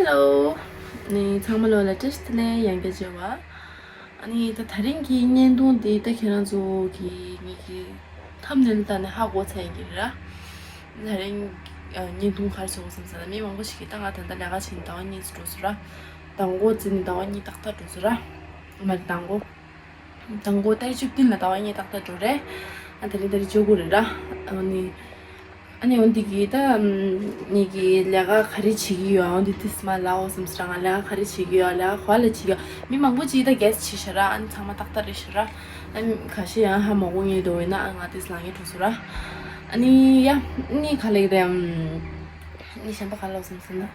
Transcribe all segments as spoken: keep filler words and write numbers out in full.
Hello. ནི་ཚང་མ་ལོ་ལ་བཀྲ་ཤིས་བདེ་ལེགས། ཡང་བསྐྱར་མཇལ་བ། ཨ་ནི་ད་དེ་རིང་གི་བརྙན་ཐུང་འདི་ད་ཁྱེད་རང་ཚོ་གི་ངེད་ཀྱི་ཐམ་ནེལ་ལྟ་ནས་ཧ་གོ་ཚར་ཡིན་གྱི་རེད་ར། དེ་རིང་ཨ་བརྙན་ཐུང་ག་རེ་བཟོ་དགོས་བསམ་ས་ན། མི་མང་པོ་ཞིག་གིས་ད་ང་ད་ལྟ་ལས་ཀ་བྱས་ནས་ཟླ་བ་གཉིས་འགྲོ་སོང་ར། མདང་དགོང་བརྩིས་ནས་ཟླ་བ་གཉིས་ཏག་ཏག་འགྲོ་སོང་ར། མ་རེད། མདང་དགོང་། མདང་དགོང་ཏ་རིག་བཅུ་བདུན་ལ་ཟླ་བ་གཉིས་ཏག་ཏག་འགྲོ་རེད། ཨ་དེ་རིང་ཏ་རིག་བཅུ་དགུ་རེད་ར། ཨ་ནི། ཨ་ནི་འོ་འདི་གི་ད་ངེད་ཀྱི་ལས་ཀ་ག་རེ་བྱེད་ཀྱི་ཡོད། འོ་འདི་ཏིས་མ་ལབ་འོ་བསམ་སོང་ར། ང་ལས་ཀ་ག་རེ་བྱེད་ཀྱི་ཡོད། ལས་ཀ་ག་ལ་བྱེད་ཀྱི་ཡོད། མི་མང་པོ་ཅིག་ད་གེ་སི་བྱས་ཤག་ར། ཨ་ནི་ཚང་མ་ཏག་ཏག་རེད་ཤག་ར། ཨ་ནི་ཁ་ཤས་ཡང་ཧ་མ་གོ་མཁན་འདུག་ཡིན་ན་ཨ་ང་ཏིས་ལབ་མཁན་འགྲོ་སོང་ར། ཨ་ནི་ཡ། ཨ་ནི་ག་ལེགས་རེད། ཨ་ནི་གཞན་པ་ག་ལབ་འོ་བསམ་སོང་ན།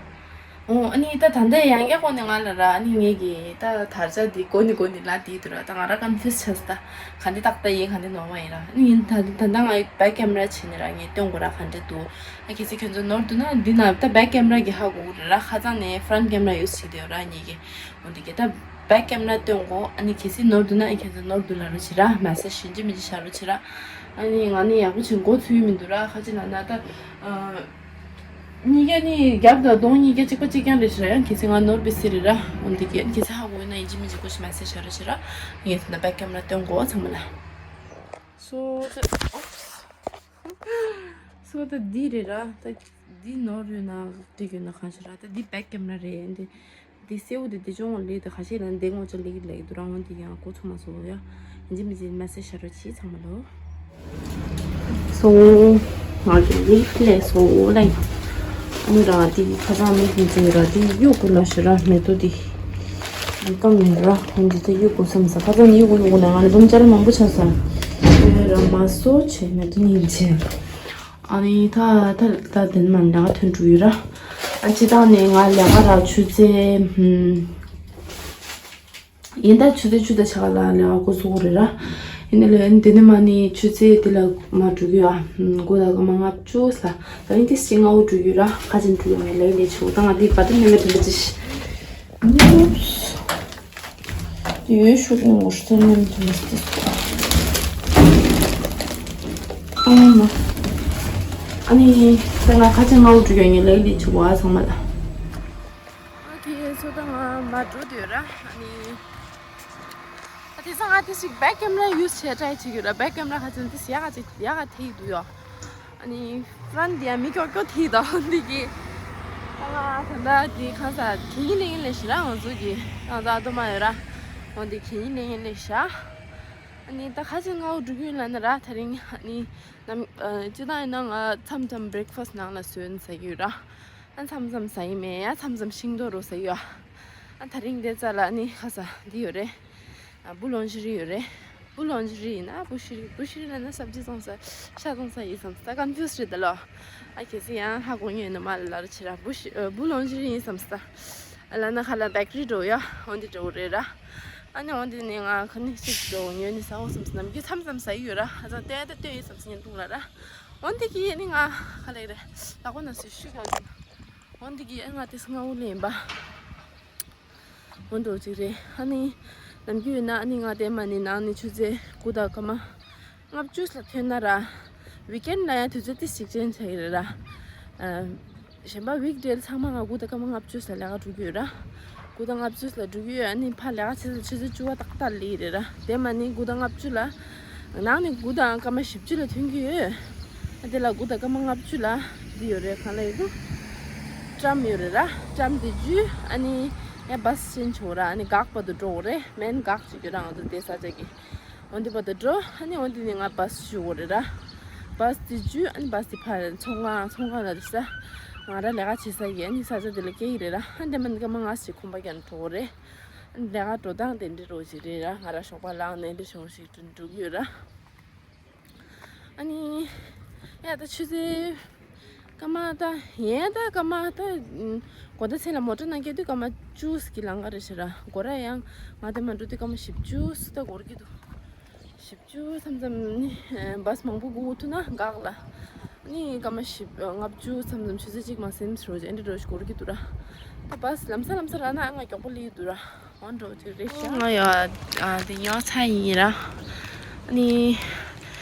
ཨོ། ཨ་ནི་ད་ད་ལྟ་ཡང་བསྐྱར་ཁོ་ནས་ང་ལ་ར། ཨ་ནི་ངེད་ཀྱི་ད་དར་ཆ་འདི་གོ་ནི་གོ་ནི་ལ་དེ་འདུག་ར། ད་ང་ར་ཀོན་ཕིའུ་སི་ཆགས་སོང་། ད་ག་འདི་ཏག་ཏག་ཡིན། ག་འདི་ནོར་བ་ཡིན་ར། ཨ་ནི་ཡིན་ད་ད་ལྟ་ང་བེག་ཀེམ་ར་བྱས་ནས་ར་ངས་སྟོན་དགོས་ར། ག་འདྲ་འདུག་ཨ་གལ་སྲིད་ཁྱོད་ཚོ་ནོར་འདུག་ན། འདི་ན་ད་བེག་ཀེམ་ར་གི་ཧ་གོ་གི་རེད་ར། ཁ་སང་ནས་ཕ་རོན་ཊི་ཀེམ་ར་ཡུ་སི་བྱས་བསྡད་ཡོད་ར་ངེད་ཀྱི། འོ་འདི་གི་ད་བེག་ཀེམ་ར་སྟོན་དགོས། ཨ་ནི་གལ་སྲིད་ནོར་འདུག་ན་ཨ་ཁྱོད་ཚོ་ནོར་འདུག་ལབ་རོགས་བྱེད་ར། མེ་སེ་ཇི་ཡིན་གཅིག་མིན་གཅིག་བཞག་རོགས་བྱེད་ར། ཨ་ནི་ང་ནི་ཡག་པོ་བྱས་མགོ་ཚོས་མི་འདུག་ར། ག་ཅི་ལབ་ན་ད། ཨ། གཉིས་ཀ་ནི་རྒྱབ་དང་གདོང་གཉིས་ཀ་གཅིག་པ་གཅིག་རྐྱང་རེད་ཤག་ར། ཡང་གལ་སྲིད་ང་ནོར་བུད་སྲིད་རེད་ར། འོ་འདི་གི་གལ་སྲིད་ཧ་གོ་ཡོད་ན་ཡིན་གཅིག་མིན་གཅིག་སྒོ་ཕྱེ་མེ་སེ་ཇི་བཞག་རོགས་བྱེད་ར། ངས་ད་ལྟ་བེག་ཀེམ་ར་སྟོན་དགོས་ཚང་མ་ལ། སོ་ད། སོ་ད་འདི་རེད་ར། ད་འདི་ནོར་ཡོད་ན་འགྲིག་ཡོད་ན་གང་ཤེས་ར། ད་འདི་བེག་ཀེམ་ར་རེད། འདི། འདི་སེའུ་འདི་འདི་ཅུང་ལེགས། འདི་ཁ་ཤས་ལ་འདི་ངོ་ཅོག་ལེགས་ལེགས་འདུག་ར། འོ་འདི་ཡང་གོ་ཚོད་མ་སོང་ཡ། ཡིན་གཅིག་མིན་གཅིག་མེ་སེ་ཇི་བཞག་རོགས་བྱེད་ཚང་མ་ལ། སོ། ང་གི་ལིབ་ལས་སོ་ལ་ཡིན། ཨ་ནི་ར་འདི་ཁ་སང་མི་འདི་འཛིན་ར། འདི་གཡུག་དགོས་ལབ་ཤག་ར། མེ་ཏོག་འདི་སྐམ་ཡིན་ར། འོ་འདི་ད་གཡུག་དགོས་བསམ་ས། ཁ་སང་ནས་གཡུག་དགོས་གཡུག་དགོས་ལབ། ང་ལ་འབུམ་ཅལ་མང་པོ་ཆགས་སོང་། ཨེ་ར་མ་སོ་བྱས་མེ་ཏོག་གཉིས་བྱས། ཨ་ནི་ད་ད་ད་དེ་ནས་མར་ལས་ཀ་ཐོན་འགྲོ་ཡོད་ར། ཨ་སྤྱིར་བཏང་ནས་ང་ལས་ཀ་ར་ཆུ་ཚོད་ཧུམ། ཡིན་ད་ཆུ་ཚོད་བཅུ་དང་ཕྱེད་ཀ་ལ་ལས་ཀ་འགོ་ཚུགས་ཀྱི་རེད་ར། ཡིན་ནའི་ལས་དེ་ནས་མར་ནི་ཆུ་ཚོད་དེ་ལ་མར་འགྲོ་གི་ཡོད། ཨ་དགུ་དང་སྐར་མ་ལྔ་བཅུ་ལ། ད་ཡིན་ཏིས་ཅིག་སྔ་པོ་འགྲོ་གི་ཡོད་ར། ཁ་ཅིག་འགྲོ་ཡོང་ངས་ལས་ལས་ཆུ་ད་ང་འདི་བ་དེ་ནས་མེད་དུ་འདི་ཅི། ཡོད་ཤུགས་ནས་ངོ་ཤེས་ནས་མཐོང་མི་སྲིད། ཨ་ནི་ད་ང་ཁ་ཆེ་ང་འུ་འགྲོ་ཡོང་ངས་ལས་ལས་བྱུང་བ་ཚང་མ་ལ། ཨ་དེ་ཚོ་ད་ང་མར་འགྲོ་འདོད་ར། ཨ་ནི་ཨ་དེ་ཚོ་ང་དེ་ཞིག་བེག་ཀེམ་ར་ཡུ་སི་བྱས་ཊི་རའི་བྱེད་ཀྱི་ཡོད་ར། བེག་ཀེམ་ར་ཁ་ཆེ་དེ་ཡག་ག་ཅིག་ཡག་ག་ཐེག་འདུག་ཡོ། ཨ་ནི་ཕ་རན་ཊི་དེ་ཡང་མི་ཀྱོག་ཀྱོག་ཐིག་དང་འདི་གི། ཨ་ད་ལྟ་འདི་གང་ས་གད་སྙིགས་ལེན་ལས་ཤི་ར། ང་ཚོ་གི་ང་ཚོ་ཨ་དོ་མ་ཡོད་ར། འོ་འདི་གད་སྙིགས་ལེན་ལས་ཤ། ཨ་ནི་ད་ཁ་ཅིག་སྔ་པོ་འགྲོ་གི་ཡོད་ལབ་ན་ར། དེ་རིང་ཨ་ནི་ནམ་ཨ་སྤྱིར་བཏང་ཡིན་ན་ང་མཚམས་མཚམས་བྷི་རེག་ཕ་སི་ནང་ལ་ཟོས་ནས་ཟ་གི་ཡོད་ར། ཨ་མཚམས་མཚམས་ཟ་ཡི་མེད་ཡ། མཚམས་མཚམས་ཤིང་ཏོག་རོ་ཟ་གི་ཡོད། ཨ་དེ་རིང་དེ་ཙ་ལ་ཨ་ནི་ཁ་ས་འདི་ཡོད་རེད། ཨ་བུ་ལོན་ཇི་རི་ཡོད་རེད། བུ་ལོན་ཇི་རི་ཡིན་ན་བུ་ཤི་རི། བུ་ཤི་རི་ལབ་ན་སབ་ཇི་བཙོང་ས། ཤ་བཙོང་ས་ཡིན་བསམ་ས། ཀོན་ཕིའུ་སི་རེད་ད་ལོ། ཨ་གལ་སྲིད་ཡང་ཧ་གོ་མྱོང་ཡོད་ན་མར་ལབ་རོགས་བྱེད་ར། བུ་ཤི་ཨ་བུ་ལོན་ཇི་རི་ཡིན་བསམ་ས། ཨ་ལབ་ན་ཁ་ལ་བེག་རི་འགྲོ་ཡ། འོ་འདི་འགྲོ་རེད་ར། ཨ་ནི་འོ་འདི་ནས་ང་ག་ནས་ཅིག་འགྲོ་ཉོས་ནས་ཟ་འོ་བསམ་ས། ནམ་རྒྱུན་མཚམས་མཚམས་ཟ་ཡི་ཡོད་ར། ཨ་ཙང་ལྟོས་ད་ལྟོས་ཡིན་བསམ་ས། ཉན་འདུག་ལ་ར། འོ་འདི་གི་ཨ་ནི་ང་ག་ལེ་རེད། ལག་པ་ན་སུས་ཤུ་ག་ཟིན། འོ་འདི་གི་ཨ་ང་དེ་སྔ་པོ་ལེན་པ། འོ་འདྲ་ཅིག་རེད། ཨ་ནི་ནམ་རྒྱུན་ཡིན་ན་ཨ་ནི་ང་དེ་མ་ནི་ནང་ནས་ཆུ་ཚོད་དགུ་དང་སྐར་མ་ལྔ་བཅུ་ལ་ཐོན་ན་ར། ཝིག་ཨེན་ལ་ཡང་དུས་ཚོད་ཏི་ཞིག་ཅན་ཆགས་ཀྱི་རེད་ར། ཨ་གཞན་པ་ཝིག་ཌེ་ཚང་མ་ང་དགུ་དང་སྐར་མ་ལྔ་བཅུ་ལ་ལས་ཀ་འགྲོ་གི་ཡོད་ར། དགུ་དང་ལྔ་བཅུ་ལ་འགྲོ་གི་ཡོད། ཨ་ནི་ཕར་ལས་ཀ་བྱེད་ས་ཆུ་ཚོད་བཅུ་པ་ཏག་ཏག་སླེབས་ཀྱི་རེད་ར། དེ་མ་ནི་དགུ་དང་ལྔ་བཅུ་ལ། ནང་ནས་དགུ་དང་སྐར་མ་བཞི་བཅུ་ལ་ཐོན་གྱི་ཡོད། ཨ་དེ་ལ་དགུ་དང་སྐར་མ་ལྔ་བཅུ་ལ་འདི་ཡོད་རེད། གང་ལ་ཡོད་དོ། ཊམ་ཡོད་རེད་ར། ཊམ་དེ་བརྒྱུད་ཨ་ནི་ཡང་བྷ་སི་ཅན་བྱེད་དགོས་ར། ཨ་ནི་འགག་བར་དུ་འགྲོ་དགོས་རེད། མེན་འགག་ཅིག་ཡོད་ར། ང་ཚོ་བསྡད་ས་ཆ་གི། འོ་འདི་བར་དུ་འགྲོ། ཨ་ནི་འོ་འདི་ནས་ང་བྷ་སི་ཞུ་དགོས་རེད་ར། བྷ་སི་དེ་བརྒྱུད་ཨ་ནི་བྷ་སི་དེ་ཕར་ཚོང་ཁང་ཚོང་ཁང་ལ་རེད་ས། ང་ར་ལས་ཀ་བྱེད་ས་གི་ཨ་ནི་ས་ཆ་དེ་ལ་སྐྱེལ་གྱི་རེད་ར། ཨ་འདི་མ་ནི་སྐར་མ་ལྔ་ཞིག་ཁོམ་པ་རྒྱག་ནས་འགྲོ་དགོས་རེད། ཨ་ནི་ལས་ཀ་འགྲོ་སྟངས་དེ་འདྲ་རོ་ཅིག་རེད་ར། ང་ར་ཞོགས་པ་ལངས་ནས་འདི་ཞོགས་ཤིག་འགྲོ་གི་ཡོད་ར། ཨ་ནི། ཡ་ད་ཆུ་ཚོད། སྐར་མ་ད་ཡན་ད་སྐར་མ་ད། དགོང་དག་མཚན་ལ་མོ་ཊ་ནང་སྐྱེལ་དུས་སྐར་མ་བཅུ་གི་ལང་ཀ་རེད་ཤག་ར། སྒོ་ར་ཡང་ང་དེ་མ་འགྲོ་དུས་སྐར་མ་བཞི་བཅུ་ད་འགོར་གྱི་འདུག་བཞི་བཅུ་མཚམས་མཚམས་ནི་བྷ་སི་མང་པོ་སྒུག་ཐུབ་ན་འགག་ལ། ནི་སྐར་མ་བཞི་ལྔ་བཅུ་མཚམས་མཚམས་ཆུ་ཚོད་གཅིག་མ་ཟིན་རོ་ཅིག་ཨེ་འདྲ་རོ་ཞིག་འགོར་གྱི་འདུག་ར། ད་བྷ་སི་ལམ་སང་ལམ་སང་ར་ན་ང་མགྱོགས་པོ་སླེབས་ཀྱི་འདུག་ར། འོ་འགྲོ་ཅིག་རེད་ཤག་ང་ཡ་ཨ་དེ་ཉོ་ཚར་ཡིན་ར། ནི་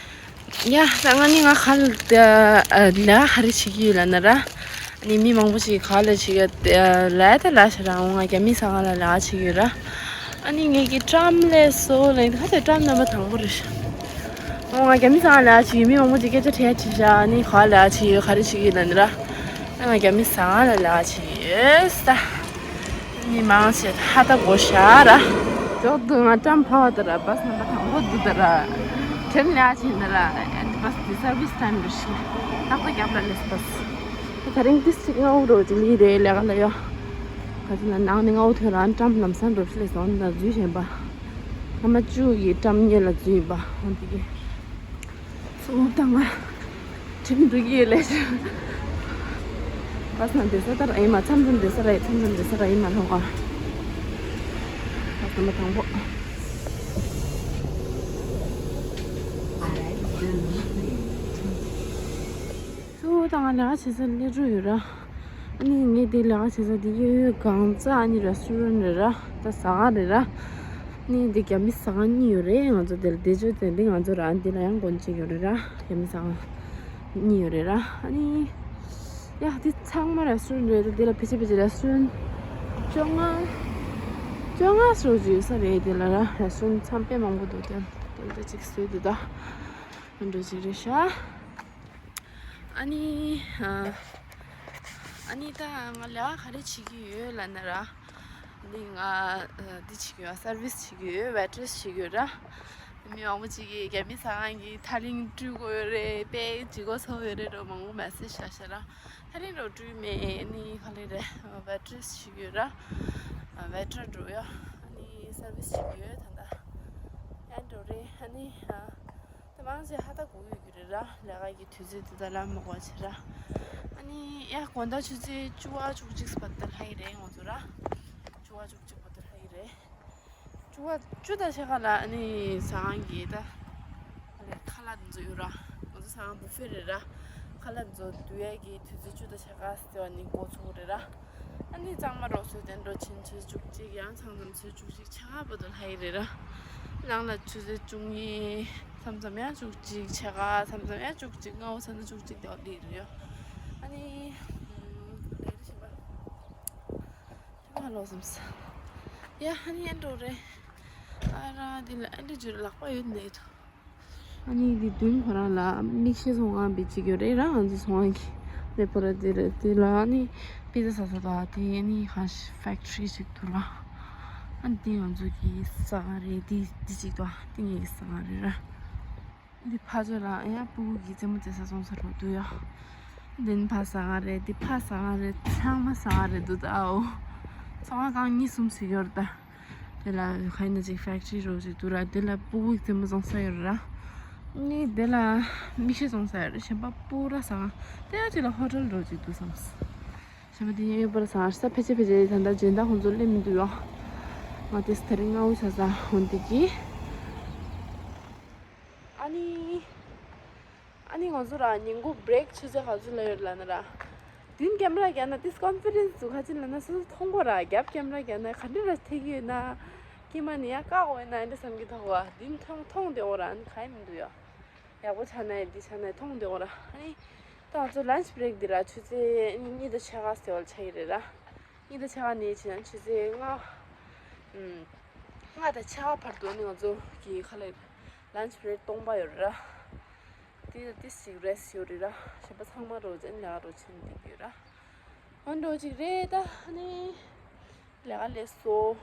ཡ་ད་ང་ནི་ང་ཁ་ལ་ད་ལ་ཧ་རི་ཞིག་ཡོད་ལ་ན་ར། ཨ་ནི་མི་མང་པོ་ཞིག་ག་ལ་ཞིག་ལས་ད་ལ་ཤ་ར་འོང་། ང་རྒྱ་མི་ཟ་ཁང་ལ་ལས་ཀ་བྱེད་ཀྱི་ཡོད་ར། ཨ་ནི་ངེད་ཀྱི་ཀྲམ་ལས་སོ་ལས་ད་ཁ་དེ་ཀྲམ་རྣམ་པ་དང་པོ་རེད་ཤག་འོ་ང་རྒྱ་མི་ཟ་ཁང་ལས་ཀ་བྱེད་ཀྱི་ཡོད། མི་མང་པོ་ཞིག་སྐད་ཆ་དྲིས་དྲིས་ཤག་ཨ་ནི་ག་ལས་ཀ་བྱེད་ཀྱི་ཡོད་ག་རེ་བྱེད་ཀྱི་ཡོད་ལབ་ནི་ར། ཨ་ང་རྒྱ་མི་ཟ་ཁང་ལ་ལས་ཀ་བྱེད་ཀྱི་ཡོད་ས། མི་མང་ཆེ་ཧ་ད་གོ་ཤ་ར། འཇོག་ཏུ་ང་ཀྲམ་ཕ་བ་ད་ར་བྷས་རྣམ་པ་དང་པོ་འདུག་ད་ར། ཁྲེམ་ལས་ཀ་བྱེད་ན་ར་ཨན་བྷས་འདི་སར་བིས་ཊེམ་རེད་ཤག་ཏག་ཏག་རྒྱབ་ལ་ལས་བྷས། ད་རིང་ཏིས་ཅིག་སྔ་པོ་རོ་ཅིག་ལི་རེད་ལས་ཀ་ལ་ཡོད། ག་ཚོད་ན་ནང་ནས་སྔ་པོ་ཐོན་རང་ཀྲམ་ལམ་སང་འགྲོ་ཤི་ལས་སོང་ན་འཛུལ་བཞིན་པ། ཨ་མ་བཅུ་ཡི་ཀྲམ་གཉིས་ལ་འཛུལ་ཡིན་པ་འོན་ཏེ་གི། སུ་དང་ང་ཁྲིམས་འགྲོ་གི་ཡོད་ལས་ཤག་བྷས་ན་འདི་ས་ལྟར་ཨེ་མ་མཚམས་མཚམས་འདི་ས་ར་ཡི་མཚམས་མཚམས་འདི་ས་ར་ཡི་མ་ལྷོ་ག་བྷས་ན་མ་དང་པོ། སུ་དང་ང་ལས་ཀ་བྱེད་ས་སླེབས་འགྲོ་ཡོད་ར། ཨ་ནི་ངས་དེ་ལས་ཀ་བྱེད་ས་དེ་གཡས་གཡོན་གང་ས་ཨ་ནི་རེ་སི་ཊོ་རན་རེད་ར། ད་ཟ་ཁང་རེད་ར། ཨ་ནི་དེ་རྒྱ་མི་ཟ་ཁང་གཉིས་ཡོད་རེད། ང་ཚོ་དེ་ལ་བསྡད་ཆོག་དེ་འདི་ང་ཚོ་ར་འདི་ལ་ཡང་དགོན་གཅིག་ཡོད་རེད་ར། རྒྱ་མི་ཟ་ཁང་གཉིས་ཡོད་རེད་ར། ཨ་ནི་ཡ་དེ་ཚང་མ་རེ་སི་ཊོ་རན་རེད། དེ་ལ་ཕལ་ཆེར་ཕལ་ཆེར་རེ་སི་ཊོ་རན་བཅོ་ལྔ་བཅོ་ལྔ་ཙམ་ཅིག་ཡོད་ས་རེད། དེ་ལ་ར་རེ་སི་ཊོ་རན་ཚང་དཔེ་མང་པོ་འདུག་དེ་དེ་འདྲ་ཅིག་བཟོས་འདུག་ད་འདྲ་ཅིག་རེད་ཤག་ཨ་ནི། ཨ་ཨ་ནི་ད་ང་ལས་ཀ་ག་རེ་བྱེད་ཀྱི་ཡོད་ལབ་ན་ར། འདི་ང་འདི་བྱེད་ཀྱི་ཡོད། སར་བིས་བྱེད་ཀྱི་ཡོད། ཝེ་ཊི་རེ་སི་བྱེད་ཀྱི་ཡོད་ར། མི་མང་པོ་ཅིག་གིས་རྒྱ་མི་ཟ་ཁང་གི་ཐག་རིང་སྤྲོད་དགོས་ཡོད་རེད། དཔེ་ལྗིད་ཁོག་ཚ་པོ་ཡོད་རེད་འགྲོ་མང་པོ་མེ་སེ་ཇི་བཞག་བཞག་ར། ཐག་རིང་འགྲོ་སྤྲོད་མེད། ཨ་ནི་ག་ལེ་རེད། ཝེ་ཊི་རེ་སི་བྱེད་ཀྱི་ཡོད་ར། ཝེ་ཊར་འགྲོ་ཡ། ཨ་ནི་སར་བིས་བྱེད་ཀྱི་ཡོད་ད་ལྟ། ཡང་འགྲོ་རེད། ཨ་ནི་ཨ། ད་མང་ཆེ་ཧ་ད་གོ་ཡོད་ཀྱི་རེད་ར། ལས་ཀ་གི་དུས་ཚོད་དེ་ད་ལ་མ་གོ་ཆེ་ར། ཨ་ནི་ཡ་དགོང་དག་ཆུ་ཚོད་བཅུ་པ་བཅུ་གཅིག་བར་དུ་ལྷག་གི་རེད་ང་ཚོ་ར། བཅུ་པ་བཅུ་གཅིག་བར་དུ་ལྷག་གི་རེད། བཅུ་པ་བཅུ་དང་ཕྱེད་ཀ་ལ་ཨ་ནི་ཟ་ཁང་གི་ད་ཁ་ལག་འཛུགས་ཡོད་ར། ང་ཚོ་ཟ་ཁང་བུ་ཕེ་རེད་ར། ཁ་ལག་འཛུགས་འདུག་ཡས་ཀྱི་དུས་ཚོད་བཅུ་དང་ཕྱེད་ཀ་ཟེར་བ་ནི་འགོ་ཚུགས་རེད་ར། ཨ་ནི་གཙང་མ་རོགས་ཚོས་དེ་འགྲོ་ཕྱིན་ཚོད་བཅུ་གཅིག་ཡང་ཚང་འཛོམས་ཚོད་བཅུ་གཅིག་ཕྱེད་ཀ་བར་དུ་ལྷག་གི་རེད་ར། ནང་ལ་ཆུ་ཚོད་བཅུ་གཉིས་མཚམས་མཚམས་ཡང་བཅུ་གཅིག་ཕྱེད་ཀ་མཚམས་མཚམས་ཡང་བཅུ་གཅིག་སྔ་པོ་ཚར་ན་བཅུ་གཅིག་དེ་བ་སླེབས་རེད་ཡ། ཨ་ནི། ལས་རེ་བཞིན་པ། ཁྱེད་མ་ལོག་སམ་ས། ཡ་ཨ་ནི་ཨེ་འགྲོ་རེད། ཨ་ར་འདི་ལ་ཨེ་འདྲ་འཇུ་རེ་ལག་པ་ཡོད་ནས་དོ། ཨ་ནི་དེ་མདུན་ཁོ་རང་ལ་མིག་ཤེལ་ཚོང་ཁང་བེད་ཅིག་ཡོད་རེད་ར། ང་ཚོ་ཚོང་ཁང་གི་ལས་པོ་ར་དེ་རེད། དེ་ལ་ཨ་ནི་པི་ཛ་ཟ་ས་དང་དེ་ཨ་ནི་ཧ་ཤི་ཕེག་ཊི་རི་ཞིག་འདུག་ར། ཨ་ནི་དེ་ང་ཚོ་གི་ཟ་ཁང་རེད། དེ་དེ་ཅིག་འདུག་དེ་ངའི་ཟ་ཁང་རེད་ར། དེ་ཕ་ཚོ་ལ་ཡང་ཕྲུ་གུ་གི་རྩེད་མོ་རྩེ་ས་སོང་ས་རོ་འདུག་ཡ། དེ་ནི་ཕ་ཟ་ཁང་རེད། དེ་ཕ་ཟ་ཁང་རེད། ཚང་མ་ཟ་ཁང་རེད་འདུག་ད་ཨོ། ཚོང་ཁང་གང་གཉིས་གསུམ་ཞིག་ཡོད་རེད་ད། དེ་ལ་ག་ཡིན་ན་ཅིག་ཕེག་ཊི་རི་རོ་ཅིག་འདུག་ར། དེ་ལ་ཕྲུ་གུ་རྩེད་མོ་བཟང་ས་ཡོད་ར། ནི་དེ་ལ་མིག་ཤེལ་བཟང་ས་ཡོད་ར། གཞན་པ་པུ་ར་ཟ་ཁང་དེ་ཡང་དེ་ལ་ཧོ་ཊེལ་རོ་ཅིག་འདུག་བསམ། གཞན་པ་དེ་ཡང་ཡོད་པར་ཟ་ཁང་ས་ཕལ་ཆེར་ཕལ་ཆེར་ད་ལྟ་སྦྱིན་བདག་ཁོང་ཚོ་སླེབས་མི་འདུག་ཡ། ང་དེ་ས་དེ་རིང་སྔ་པོ་ཆགས་ས་འོན་ཏེ་གི། ཨ་ནི། ཨ་ནི་ང་ཚོ་ར་ཉིན་གུང་བྷི་རེག་ཆུ་ཚོད་ག་ཚོད་ལ་ཡོད་ལབ་ན་ར། མདུན་ཀེམ་ར་རྒྱག་ན་ཏིས་ཀོན་ཕི་རེན་སི་འདུག་ག་ཅི་ལབ་ན་སོ་སོ་མཐོང་གོ་ར། རྒྱབ་ཀེམ་ར་རྒྱག་ན་ག་འདྲ་ར་ཐེག་གི་ཡོད་ན། ཀྱེ་མ་ནི་ཡ་བཀག་འོས་ན་འདྲ་བསམ་གི་ཐོག་བ་འདི་མཐོང་མཐོང་བདེ་འོ་ར་ཨ་ནི་ག་ཡི་མི་འདུག་ཡ། ཡག་པོ་ཆགས་ན་ཡ་འདི་ཆགས་ན་ཡ་མཐོང་བདེ་འོ་ར། ཨ་ནི་ད་ང་ཚོ་ལན་ཆི་བྷི་རེག་འདི་ར་ཆུ་ཚོད་གཉིས་དང་ཕྱེད་ཀ་ཟེར་བ་ཆགས་ཀྱི་རེད་ར། གཉིས་དང་ཕྱེད་ཀ་ནས་བྱས་ན་ཆུ་ཚོད་ལྔ། ཨུམ། ལྔ་དང་ཕྱེད་ཀ་བར་དུ་ནི་ང་ཚོ་གི་ཁ་ལག་ལན་ཆི་བྷི་རེག་སྟོང་པ་ཡོད་རེད་ར། དེ་ལ་ཏིས་ཅིག་རེ་སི་ཊི་ཡོད་རེད་ར། གཞན་པ་ཚང་མ་རོ་ཅན་ལས་ཀ་རོ་ཆེན་འདི་ཡོད་ར། ཨོ་འགྲོ་ཅིག་རེད་ད་ནི། ལས་ཀ་ལས་སོ།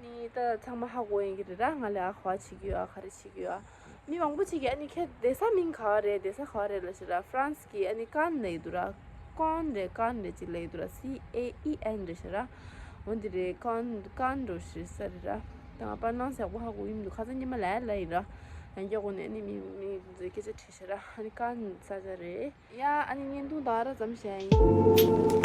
ནི་ད་ཚང་མ་ཧ་གོ་ཡིན་གྱི་རེད་ར། ང་ལས་ཀ་ག་བ་བྱེད་ཀྱི་ཡོད་ཨ་ག་རེ་བྱེད་ཀྱི་ཡོད་ཨ། མི་མང་པོ་ཅིག་གིས་ཨ་ནི་ཁྱེད་བསྡད་ས་མིང་ག་བ་རེད། བསྡད་ས་ག་བ་རེད་ལབ་ཤེས་ར། ཧྥ་རན་སི་གི་ཨ་ནི་ཀན་ལབ་ཡི་འདུག་ར། ཀོན་རེད་ཀན་རེད་ཅིག་ལབ་ཡི་འདུག་ར། སི་ཨེ་ཨི་ཨེན་རེད་ཤེས་ར། འོ་འདི་རེད། ཀན་ཀན་འགྲོ་ཤེས་ས་རེད་ར། ད་ང་པར་སྣང་ཡག་པོ་ཧ་གོ་ཡི་མི་འདུག་ཁ་སང་ཉི་མ་ལས་ལབ་ཡིན་ར། ཡང་སྐྱར་གོ་ནས་ཨ་ནི་མི་མི་ཚོས་སྐད་ཆ་དྲིས་ཤེས་ར། ཨ་ནི་ཀན་ས་ཆ་རེད། ཡ་ཨ་ནི་བརྙན་ཐུང་ད་ར་ཙམ་བཤད་ཡིན།